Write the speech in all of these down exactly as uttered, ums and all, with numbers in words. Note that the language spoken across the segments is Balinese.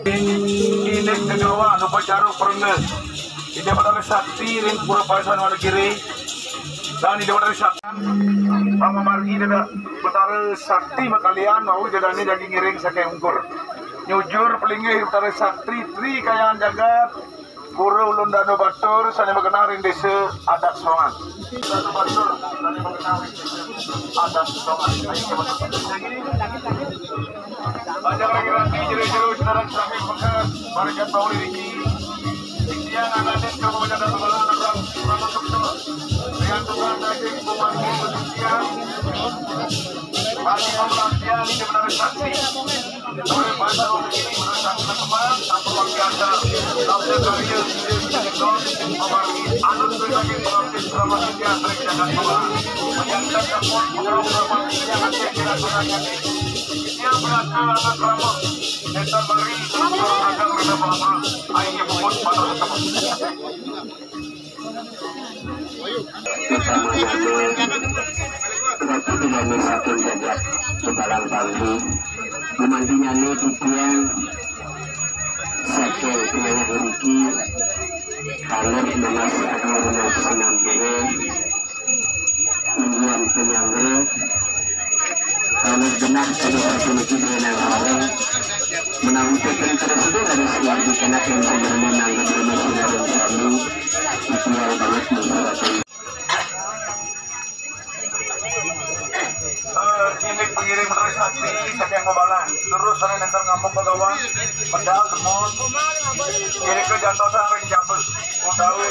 Indik Degawa, Lupa Jaru, Perengge. Ida Betara Sakti ring Pura Paresan Wonogiri. Dan Ida Betara Sakti, pamamargi Ida Betara Sakti makalian, wau Ida dané jagi ngiring saking ungkur. Nyujur palinggih Betara Sakti, Tri Kayaan Jagat, Pura Ulun Danu Batur sané magenah ring Désa Adat Songan. Danu Batur sané magenah ring Désa Adat Songan. Ayo, kita panjang ring rati, jero-jero, sedaran sami pengker, marikan bau riki. Tiang anak dan kamu menjadi sebelah anak orang, orang sukses. Dengan Tuhan daging kuman, tiang. Bagi pembelah tiang, ini benar saksi. Utama nyané, Ratu Tilané saking jagat Kebalang Bangli, gumanti nyané titiang saking pinangan iriki, taler nunas atur nunas sinampura, inggihan panyanggra, taler genah kadi puniki déning Ratu, menawi ten terus ada siar di kena yang sebenarnya nanggap ilmu sinaran sami, ideal banget masyarakat. Eh, indik pengiring terus hati, saking Bebalang. Terus sané nénten ngamuk Begawan, medal demun. Indik kejantosang ring Jabel. Utawi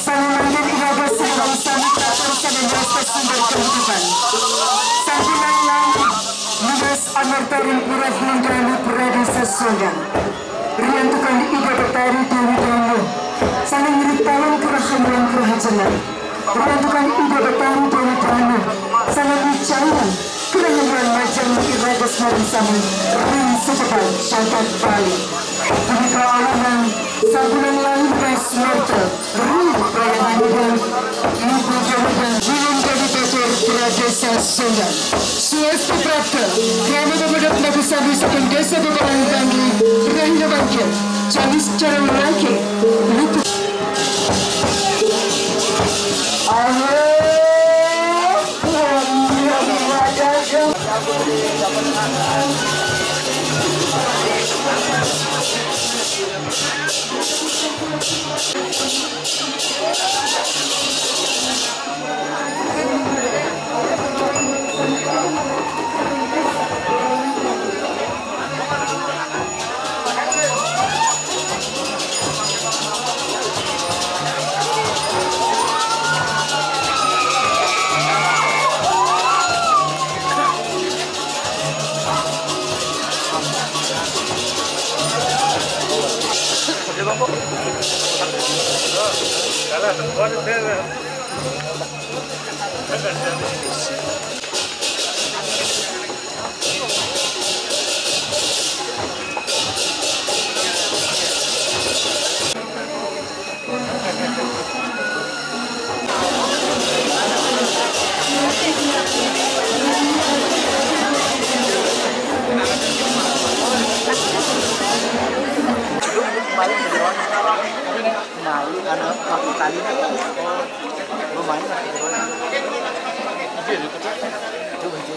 Sami mangkin iraga sami bangsa, sami bangsa sumber kehidupan. Sangkulan langit, lugas amarta ring pura Hinenggalu Pradesa Songgan. Riantukan Ida Betari Dewi Danu, sami ngritaon kerahayuan kerahajengan. Riantukan Ida Betari Dewi Danu, sami ngicayang kerahayuan majeng iraga sareng sami ring setepan jagat Bali. Punika awinan sangkulan langit Mas Marta, ring prayangan Ida, Ibu Jawida, Gunung Jati Batur, Pradesa Songgan. Swastu prapta, krama pamedal napi sami saking Desa Bebalan Bangli, rahina mangkin, Cawis Carang Mangke, Luput. Malu, anu, waktu kali lumayan lah, gitu. Itu, itu.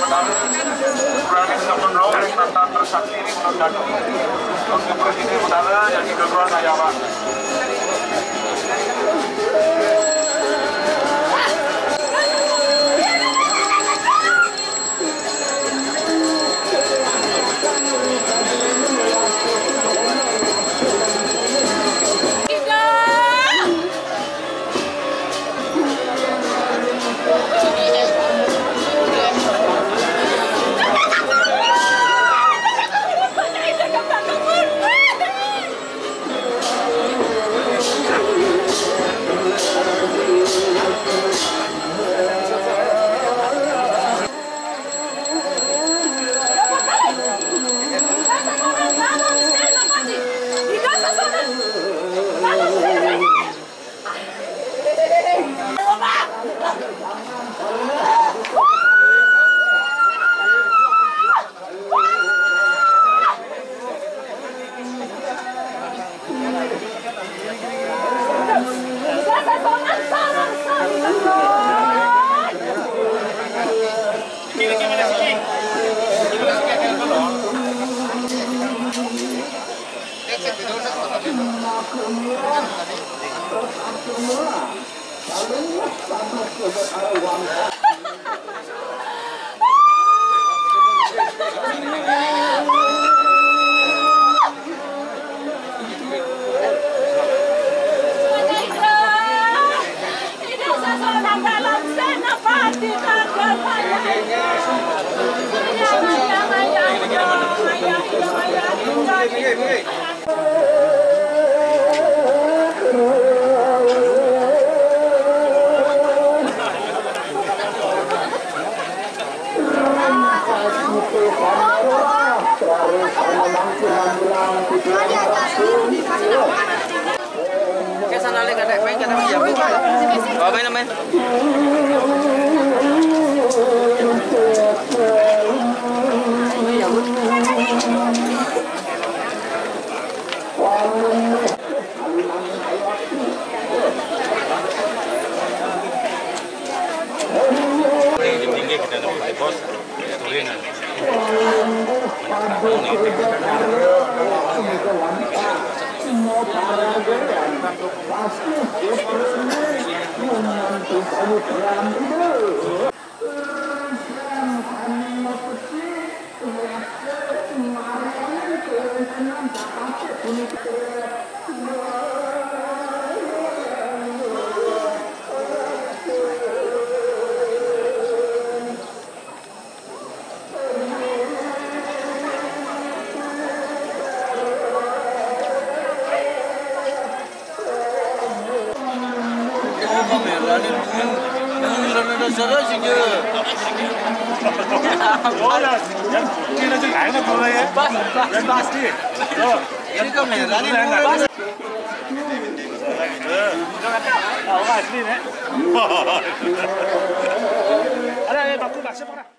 Berani sampun roh ring nata tresakti ring Gunung Datu. Untuk presiden utara jadi kedua saya, Pak. Oke, sandalnya nggak ada main, nggak ada main, ya, Bu. Bawa main, main. Tinggi-tinggi kita ada, Bos. Turunan. Pas, pas, pas. Ini kamera nih. Pas. Tahu asli nih. Ada, ada, bagus, bagus, pernah.